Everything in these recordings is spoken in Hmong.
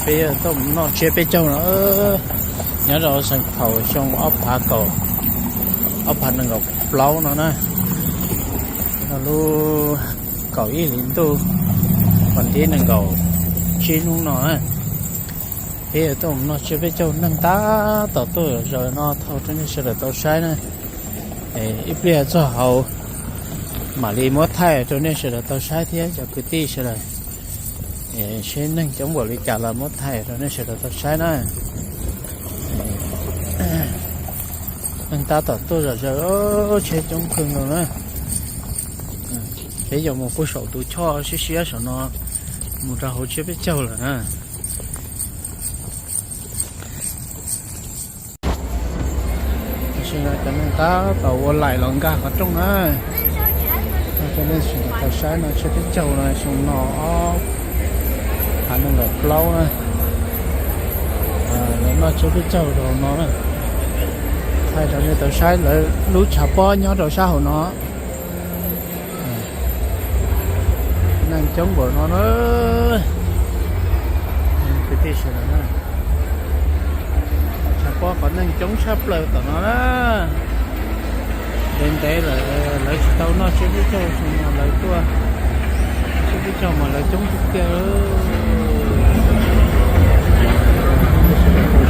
Peb tuaj mus noj tsiab peb caug no, nyob rau xeem Phaum xyoo ob phav kaum, ob phav nees nkaum plaub no na, lub kaum ib hlis ntuj, vas thib nees nkaum tsib hnub no na. Peb tuaj mus noj tsiab peb caug, neeg tab tom tuaj zom zaws no, thov rau nej sawv daws tau saib na. Ib pliag txog hauv mam li muab thaij rau nej sawv daws tau saib thiab cov kwv tij sawv daws. Seb neeg coob npaum li cas los muab thaij rau nej sawv daws tau saib na. Neeg tab tom tuaj zom zaws, tsheb coob kawg nkaus na. Peb yuav mus puag saum tus choj siab siab saum no, mus rau hauv tsiab peb caug lawm na. Tam sim no cov neeg tab tom ua line los nkag qhov rooj na. Cov neeg sawv daws tau saib no, tsiab peb caug no, xyoo no ob phav nees nkaum plaub na. Lawv noj tsiab peb caug rau hauv no na. Thaij rau nej tau saib lawv lub tshav pob nyob rau sab hauv no. Neeg coob npaum no na. Kwv tij sawv daws na, tshav pob qhov neeg coob tshaj plaws tom no na. Ntev ntev lawm lawv tsis tau noj tsiab peb caug, xyoo no lawv tuaj tsiab peb caug mas lawv coob tiag tiag.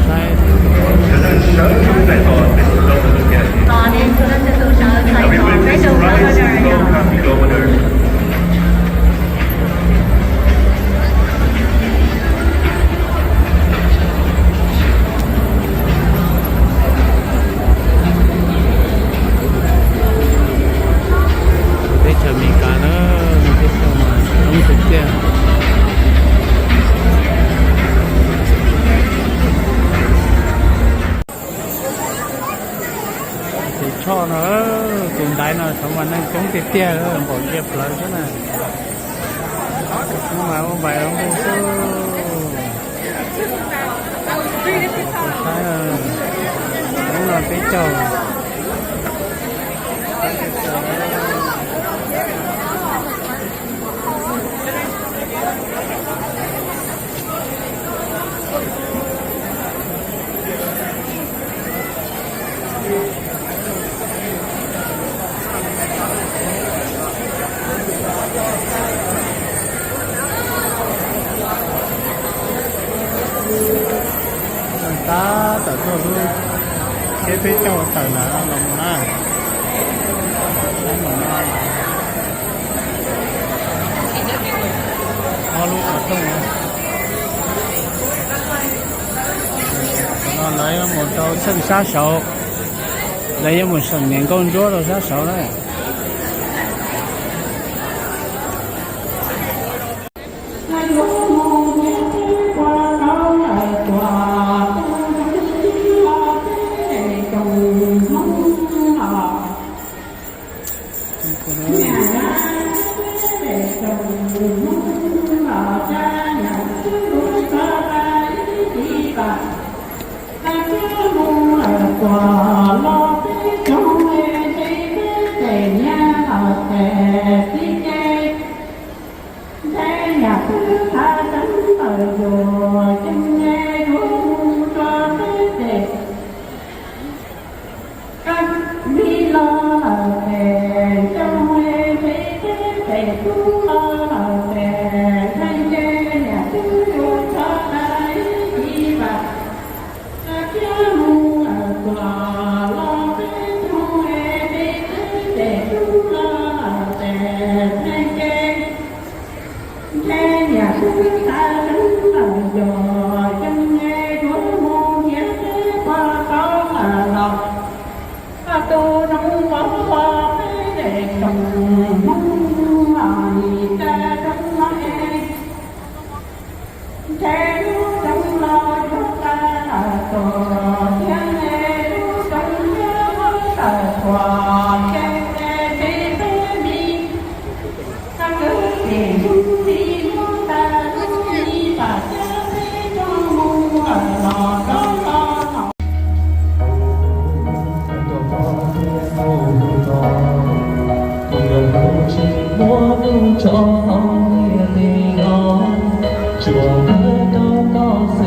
Saib. Teb chaws Amelikas na, teb chaws mas coob tiag tiag. Tus choj no, tus ntaiv no thaum mas neeg coob tiag tiag, npaum ntsia plawv xwb na. Hnub mas ua npais ua npug xwb. Saib, hnub no peb caug. Tab tom tuaj lub tsiab peb caug tawm ntawm no los mus na. Ob lub qhov rooj no lawv yuav mus rau txheej sab saud, lawv yuav mus seem niam nkauj ntsuab rau sab saud na. Tsuas ntawm rau koj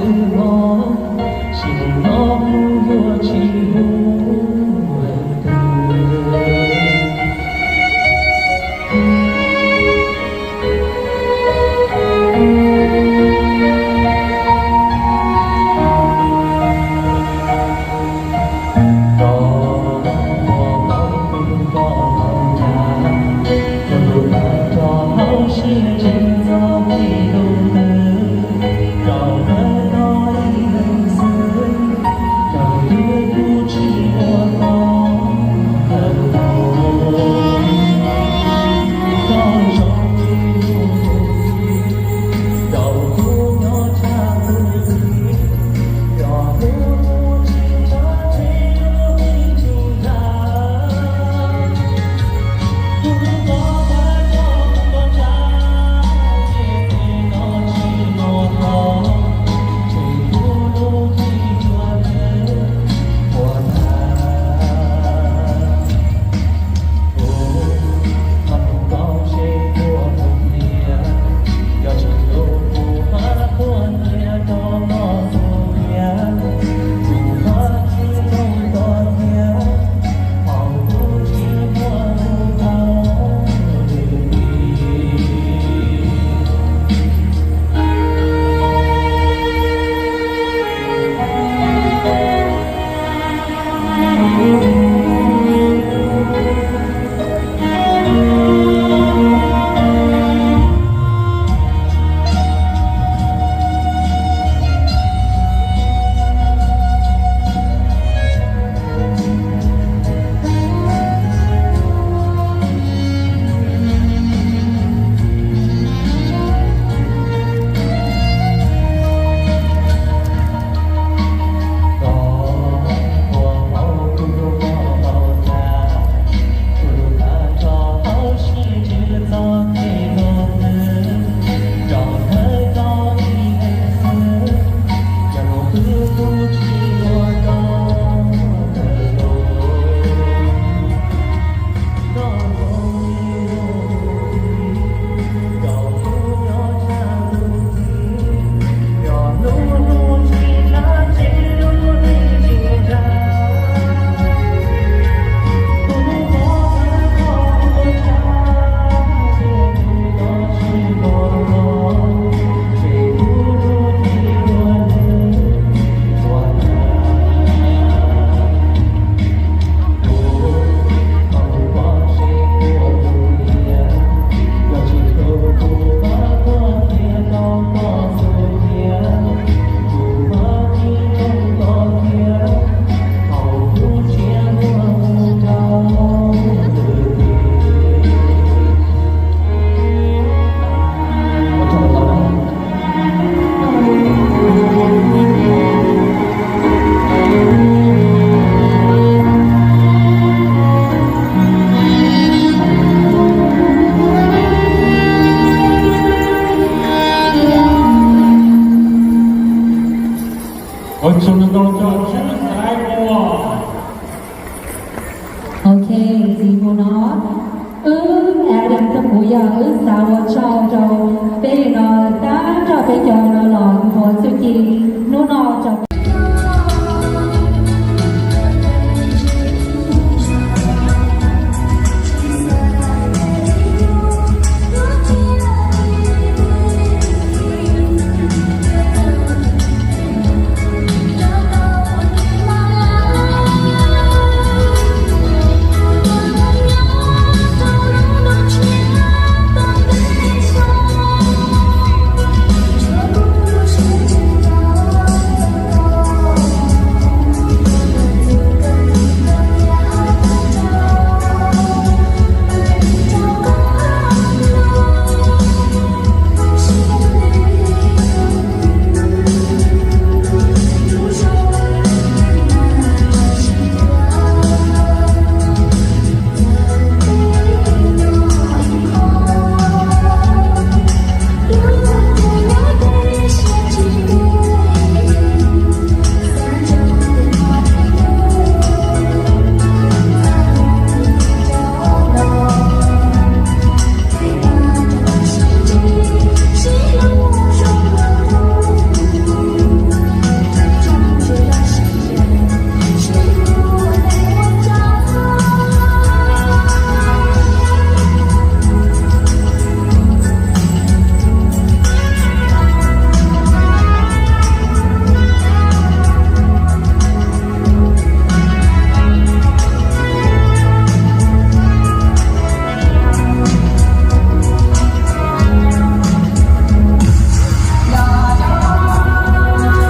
Ua tsaug ntau ntau rau Tswv Xaiv Muas. Ok, txij hnub no wb Adam thiab kuv yog wb xav ua tsaug rau peb li no, tab rau peb cov no